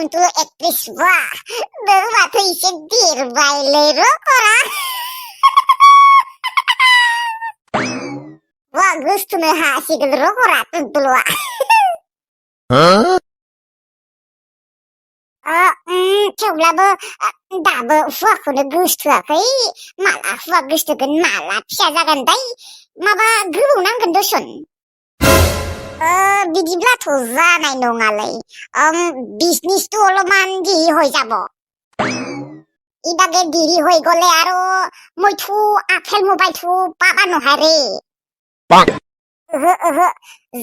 आंथ' एक्ट्रेस बा नों माथो एसे देरबायलै र' खरा वा गोसथोनो हासिगोन र' खरा तुलतुलआ थेवब्लाबो दाबो हुवाखौनो गोसथोआखै माला हुवा गोसथोगोन माला फिसा जागोन दै माबा गोबाव नांगोन दसन बिदिब्लाथ' जानाय नङालै বিজনেছটো অলপমান দেৰি হৈ যাব ইবাগে দেৰি হৈ গ'লে আৰু মইতো আপেল মোবাইলটো পাবা নহয় ৰে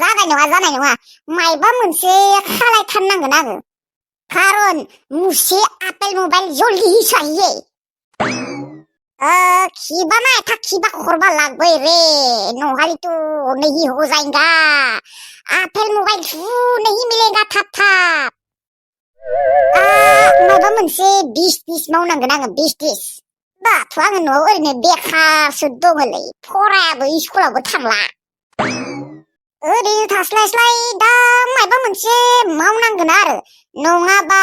जानाय नङा मायबा मोनसे खालायथारनांगोन आङो खारन मुसे आपेल मोबाइल जल्दी ही चाहिए खीबा ना था खीबा करवा लागबे रे नोहाली तो नहीं हो जाएगा आपेल मोबाइल नहीं मिलेगा थाप थाप माबा मोनसे बिजनेस मावनांगोन आङो बिजनेस दाथ' आङो न'आव ओरैनो बेखारसो दङलै फरायाबो स्कुलावबो थांला ओरैनो थास्लायस्लाय दा मायबा मोनसे मावनांगोन आरो नङाबा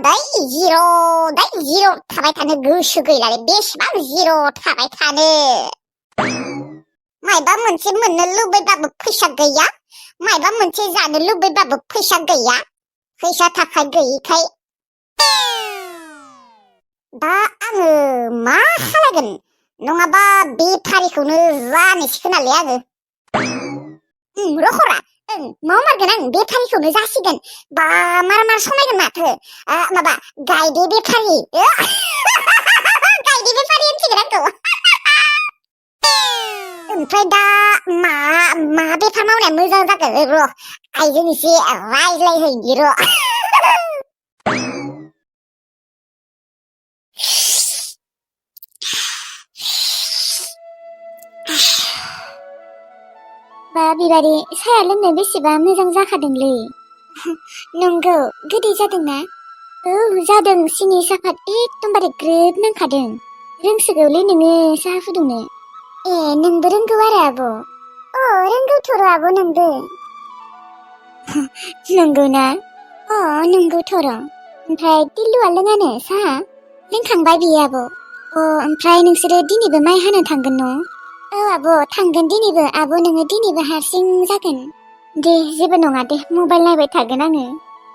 दाय जिर' थाबाय थानो गोसो गैलालै बेसेबां जिर' थाबाय थानो मायबा मोनसे मोननो लुबैबाबो फैसा गैया मायबा मोनसे जानो लुबैबाबो फैसा गैया फैसा थाखा गैयिखाय दा आङो मा खालामगोन नङाबा बेफारिखौनो जानोसै खोनालै आङो रखरा मावमारगोन आं बेफारिखौनो जासिगोन बा मार समायगोन माथो माबा गायदे बेफारि गायदे बेफारि होनसिगोन आंखौ ओमफ्राय दा मा बेफार मावनाया मोजां जागोन र' आइजों एसे रायज्लायहैनि र' बा बिबारि साया लोंनो बेसेबा मोजां जाखादोंलै नंगौ गोदै जादोंना औ जादों सिनि सापात एकदमबारे ग्रोब नांखादों रोंसोगौलै नोङो साहा फुदुंनो नोंबो रोंगौ आरो आब' रोंगौथ' र' आब' नोंबो नंगौ ना नंगौथ' र' ओमफ्राय टिल्लुआ लोङानो साहा लोंखांबाय बियो आब' ओमफ्राय नोंसोरो दिनैबो माइ हानो थांगोन न' आब' थांगोन दिनैबो आब' नोङो दिनैबो हारसिं जागोन दे जेबो नङा दे मबाइल नायबाय थागोन आङो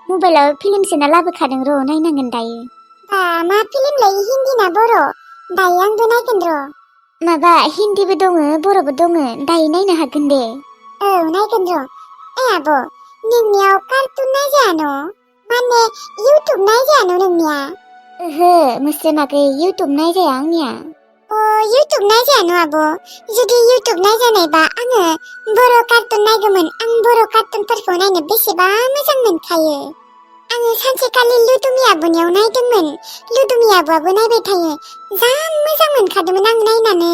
मबाइलाव फिल्म सोना लाबोखादों र' नायनांगोन दायो मा फिल्मलै हिन्दी ना बर' दायो आंबो नायगोन र' माबा हिन्दीबो दङ बर'बो दङ दायो नायनो हागोन दे नायगोन र' आब' नोंनियाव कार्टुन नायजाया न' माने इउटुब नायजाया न' नोंनिया ओहो मोस्रोमागै इउटुब नायजाया आंनिया इउटुब नायजाया न' आब' जुदि इउटुब नायजानायबा आङो बर' कार्टुन नायगौमोन आं बर' कार्टुनफोरखौ नायनो बेसेबा मोजां मोनखायो आङो सानसेखालि लुदुमि आब'नियाव नायदोंमोन लुदुमि आब'आबो नायबाय थायो जा मोजां मोनखादोंमोन आं नायनानै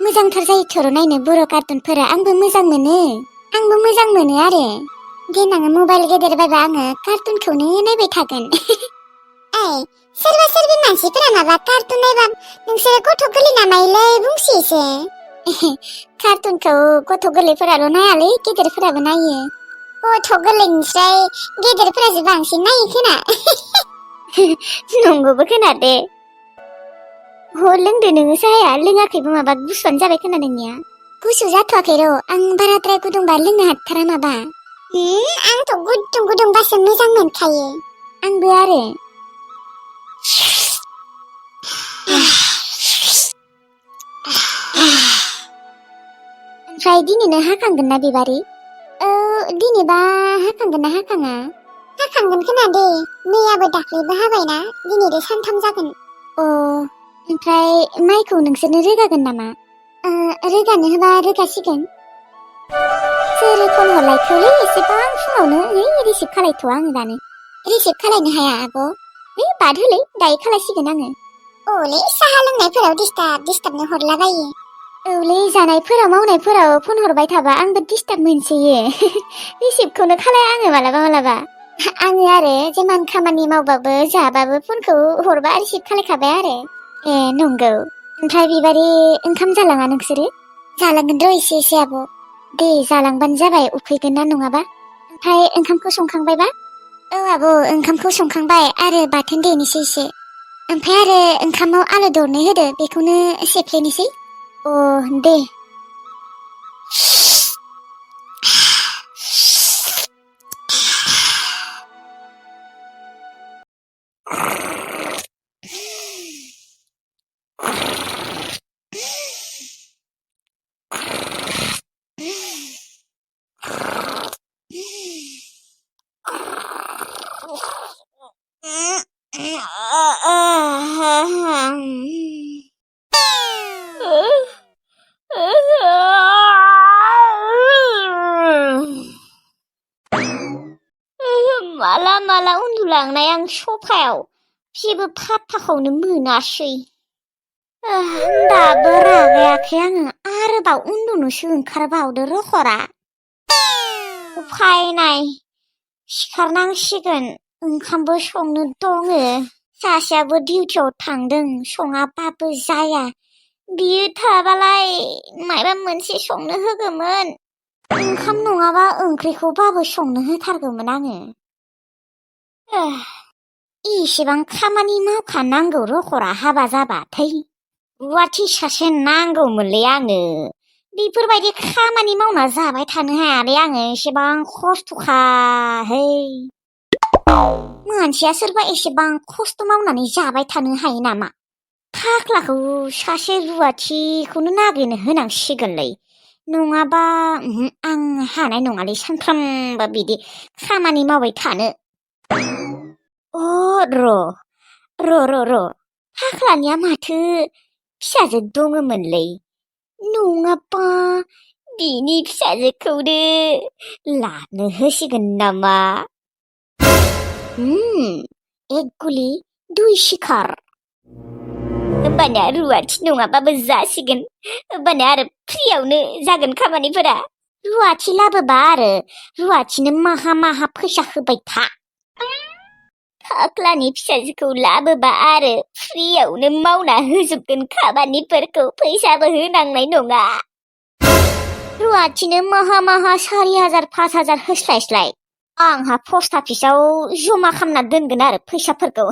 मोजांथार जायोथ' र' नायनो बर' कार्टुनफोरा आंबो मोजां मोनो आरो देनां मबाइल गेदेर बायबा आङो कार्टुनखौनो नायबाय थागोन सोरबा सोरबि मानसिफोरा माबा कार्टुन नायबा नोंसोरो गथ' गोरलै नामायोलै बुंसिसो कार्टुनखौ गथ' गोरलैफोराल' नायालै गेदेरफोराबो नायो गथ' गोरलैनिफ्राय गेदेरफोरासो बांसिन नायो खोना नंगौबो खोना दे लोंदो नोङो साहाया लोङाखैबो माबा गुसुआनो जाबाय खोना नोंनिया गुसु जाथ'वाखै र' आं बाराद्राय गुदुंबा लोंनो हाथारा माबा आंथ' गुदुंबासो मोजां मोनखायो आंबो आरो ओमफ्राय दिनैनो हाखांगोन ना बिबारि दिनैबा हाखांगोन ना हाखाङा हाखांगोन खोना दे मैयाबो दाख्लैबो हाबायना दिनैबो सानथाम जागोन ओमफ्राय माइखौ नोंसोरनो रोगागोन नामा रोगानो होबा रोगासिगोन सोर फन हरलायखौलै एसेबां फुङावनो रिसिभ खालायथ'आ आङो दानो रिसिभ खालायनो हाया आब' बाद होलै दायो खालायसिगोन आङो औलै साहा लोंनायफोराव डिस्टार्बनो हरलाबायो औलै जानायफोराव मावनायफोराव फन हरबाय थाबा आंबो डिस्टार्ब मोनसोयो रिसिभखौनो खालाया आङो मालाबा आङो आरो जेमान खामानि मावबाबो जाबाबो फनखौ हरबा रिसिभ खालायखाबाय आरो नंगौ ओमफ्राय बिबारि ओंखाम जालाङा नोंसोरो जालांगोन र' एसे आब' दे जालांबानो जाबाय उखैगोन ना नङाबा ओमफ्राय ओंखामखौ संखांबायबा औ आब' ओंखामखौ संखांबाय आरो बाथोन देनोसै एसे ओमफ्राय आरो ओंखामाव आलु दरनै होदो बेखौनो सेफ्लेनोसै दे माला माला उन्दुलांनाय आं सफायाव जेबो फात्ताखौनो मोनासै दाबो रागायाखै आङो आरोबाव उन्दुनोसो ओंखारबावदो रखरा उफाय नाय सिखारनांसिगोन ओंखामबो संनो दङो सासेयाबो डिउटियाव थांदों सङाबाबो जाया बियो थाबालाय माबा मोनसे संनो होगौमोन ओंखाम नङाबा ओंख्रिखौबाबो संनो होथारगौमोन आङो इसेबां खामानि मावखानांगौ रखरा हाबा जाबाथाय रुवाथि सासे नांगौमोनलै आंनो बेफोरबायदि खामानि मावना जाबाय थानो हायालै आङो एसेबां खस्थ'खाहै मानसिया सोरबा एसेबां खस्थ' मावनानै जाबाय थानो हायो नामा थाख्लाखौ सासे रुवाथिखौनो नागिरनो होनांसिगोनलै नङाबा आं हानाय नङालै सानफ्रामबो बिदि खामानि मावबाय थानो र' थाख्लानिया माथो फिसाजो दङमोनलै नङाबा बिनि फिसाजोखौनो लानो होसिगोन नामा एक गुलि दुइ शिखार होमबानिया रुवाथि नङाबाबो जासिगोन होमबानिया आरो फ्रियावनो जागोन खामानिफोरा रुवाथि लाबोबा आरो रुवाथिनो माहा माहा फैसा होबाय था थाख्लानि फिसाजोखौ लाबोबा आरो फ्रियावनो मावना होजोबगोन खामानिफोरखौ फैसाबो होनांनाय नङा रुवाथिनो माहा माहा 4,000 5,000 होस्लायस्लाय आंहा पस्ट अफिसाव जमा खालामना दोनगोन आरो फैसाफोरखौ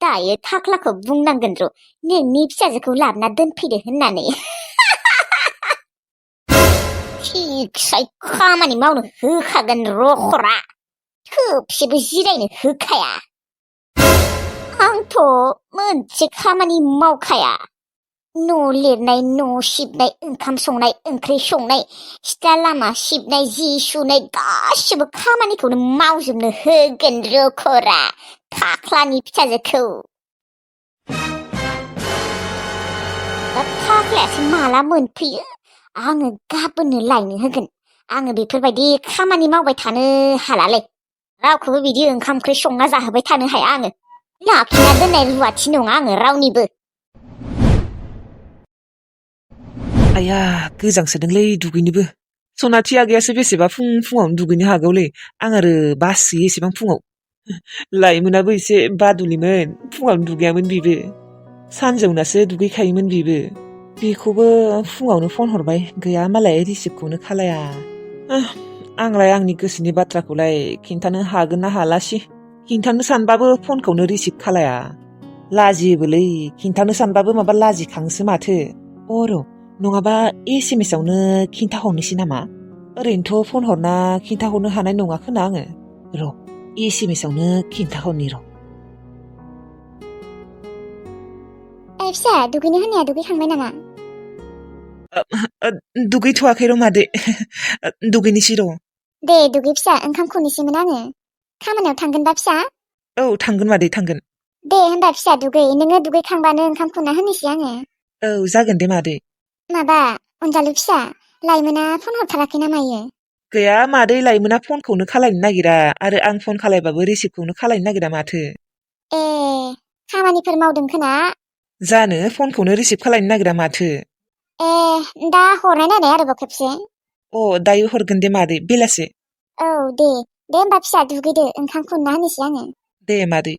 दायो थाख्लाखौ बुंनांगोन र' नोंनि फिसाजोखौ लाबोना दोनफैदो होननानै थिगसाय खामानि मावनो होखागोन रखरा थोबसेबो जिरायनो होखाया आंथ' मोनसे खामानि मावखाया न' लिरनाय न' सिबनाय ओंखाम संनाय ओंख्रि संनाय सिथ्ला लामा सिबनाय जि सुनाय गासिबो खामानिखौनो मावजोबनो होगोन रखरा थाख्लानि फिसाजोखौ थाख्लायासो माला मोनफैयो आङो गाबोननो लायनो होगोन आङो बेफोरबायदि खामानि मावबाय थानो हालालै रावखौबो बिदि ओंखाम ओंख्रि संना जाहोबाय थानो हाया आङो लाखिना दोननाय रुवाथि नङा आङो रावनिबो आया गोजांसोदोंलै दुगैनोबो सनाथि आगैयासो बेसेबा फुङावनो दुगैनो हागौलै आं आरो बासोयो एसेबां फुङाव लाइमोनाबो एसे बादुलिमोन फुङावनो दुगैयामोन बिबो सानजौनासो दुगैखायोमोन बिबो बेखौबो फुङावनो फन हरबाय गैया मालाय रिसिभखौनो खालाया आंलाय आंनि गोसोनि बाथ्राखौलाय खिन्थानो हागोन ना हालासि खिन्थानो सानबाबो फनखौनो रिसिभ खालाया लाजियोबोलै खिन्थानो सानबाबो माबा लाजिखांसो माथो र' नङाबा SMS आवनो खिन्थाहरनोसै नामा ओरैनोथ' फन हरना खिन्थाहरनो हानाय नङा खोना आङो र' SMS आवनो खिन्थाहरनि र' फिसा दुगैनो होननाया दुगैखांबाय नामा दुगैथ'वाखै र' मादै दुगैनोसै र' दे दुगै फिसा ओंखाम खुरनोसैमोन आङो खामानियाव थांगोनबा फिसा औ थांगोन मादै थांगोन दे होनबा फिसा दुगै नोङो दुगैखांबानो ओंखाम खुरना होनोसै आङो औ जागोन दे मादै माबा अनजालु फिसा लाइमोना फन हरथाराखै ना मायो गैया मादै लाइमोना फनखौनो खालायनो नागिरा आरो आं फन खालायबाबो रिसिभखौनो खालायनो नागिरा माथो खामानिफोर मावदों खोना जानो फनखौनो रिसिभ खालायनो नागिरा माथो दा हरनाय नायनाय आरोबाव खेबसे दायो हरगोन दे मादै बेलासे औ दे होनबा फिसा दुगैदो ओंखाम खुरना होनोसै आङो दे मादै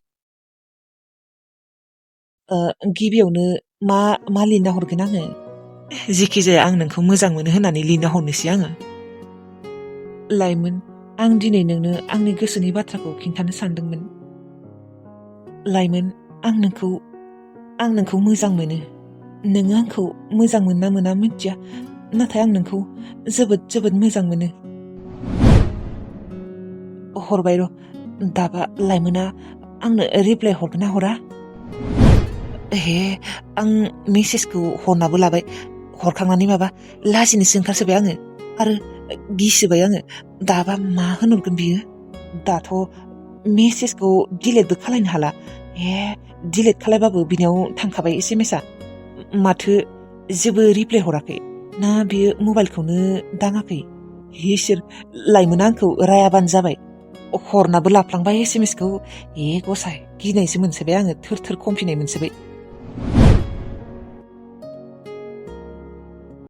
गिबियावनो मा लिरना हरगोन आङो जेखि जाया आं नोंखौ मोजां मोनो होननानै लिरना हरनोसै आङो लाइमोन, आं दिनै नोंनो आंनि गोसोनि बाथ्राखौ खिन्थानो सानदोंमोन। लाइमोन, आं नोंखौ मोजां मोनो। नोङो आंखौ मोजां मोनना मोना मिथिया, नाथाय आं नोंखौ जोबोद जोबोद मोजां मोनो। हरबाय र', दाबा लाइमोना आंनो रिप्लाइ हरगोन ना हरा? हे, आं मेसेजखौ हरनाबो लाबाय। हरखांनानै माबा लाजिनोसो ओंखारसोबाय आङो आरो गिसोबाय आङो। दाबा मा होनहरगोन बियो? दाथ' मेसेजखौ डिलेटबो खालायनो हाला। हे, डिलेट खालायबाबो बिनियाव थांखाबाय एसएमएसआ। माथो जेबो रिप्लाइ हराखै ना बियो मबाइलखौनो दाङाखै? इसोर, लाइमोना आंखौ रायाबानो जाबाय। हरनाबो लाफ्लांबाय एसएमएसखौ। ए गसाय, गिनायसो मोनसोबाय आङो, थोर थोर खमफिनाय मोनसोबाय।